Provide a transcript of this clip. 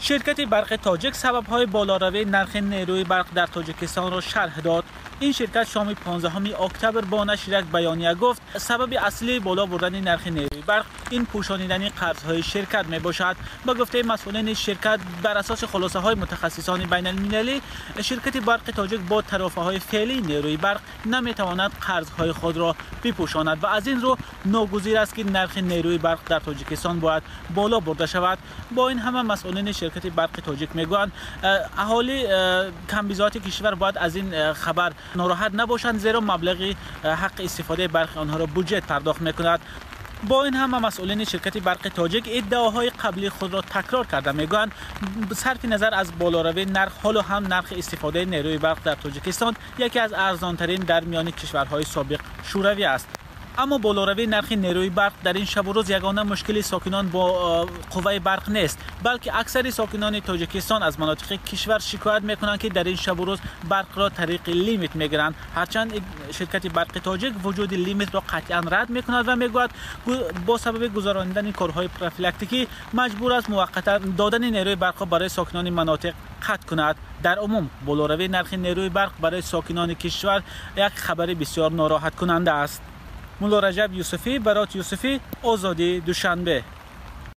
Ширкати барқи Тоҷик сабабҳои болоравии нархи нерӯи барқ дар Тоҷикистонро шарҳ дод. Ин ширкат шоми 15 октябр бо нашри як баёния гуфт, сабаби аслии боло бурдани нархи нерӯи барқ ин пӯшонидани қарзҳои ширкат мебошад. Ба гуфтаи масъулини ширкат, бар асоси хулосаҳои мутахассисони байналмилалӣ, ширкати барқи Тоҷик бо тарофаҳои феълии нерӯи барқ наметавонад қарзҳои худро бипӯшонад ва аз ин рӯ ногузир аст, ки нархи нерӯи барқ дар Тоҷикистон бояд боло бурда шавад. Бо ин ҳама масъулини ширкати барқи Тоҷик мегӯянд, аҳолии камбизоати кишвар бояд аз ин хабар нороҳат набошанд, зеро маблағи ҳаққи истифодаи барқи онҳоро буҷет пардохт мекунад. Бо ин ҳама масъулини ширкати барқи Тоҷик иддаоҳои қаблии худро такрор карда мегӯянд, сарфи назар аз болоравии нарх, ҳоло ҳам нархи истифодаи нерӯи барқ дар Тоҷикистон яке аз арзонтарин дар миёни кишварҳои собиқ Шӯравӣ аст. Аммо болоравии нархи нерӯи барқ дар ин шабу рӯз ягона мушкили сокинон бо қувваи барқ нест, балки аксари сокинони Тоҷикистон аз манотиқи кишвар шикоят мекунанд, ки дар ин шабу рӯз барқро тариқи лимит мегиранд. Ҳарчанд ширкати барқи Тоҷик вуҷуди лимитро қатъиан рад мекунад ва мегӯяд, бо сабаби гузаронидани корҳои профилактикӣ маҷбур аст муваққатан додани нерӯи барқро барои сокинони манотиқ қатъ кунад. Дар умум болоравии нархи нерӯи барқ барои сокинони кишвар як хабари бисёр нороҳаткунанда аст. Мулло Раҷаб Юсуфӣ, Барот Юсуфӣ, Озодӣ, Душанбе.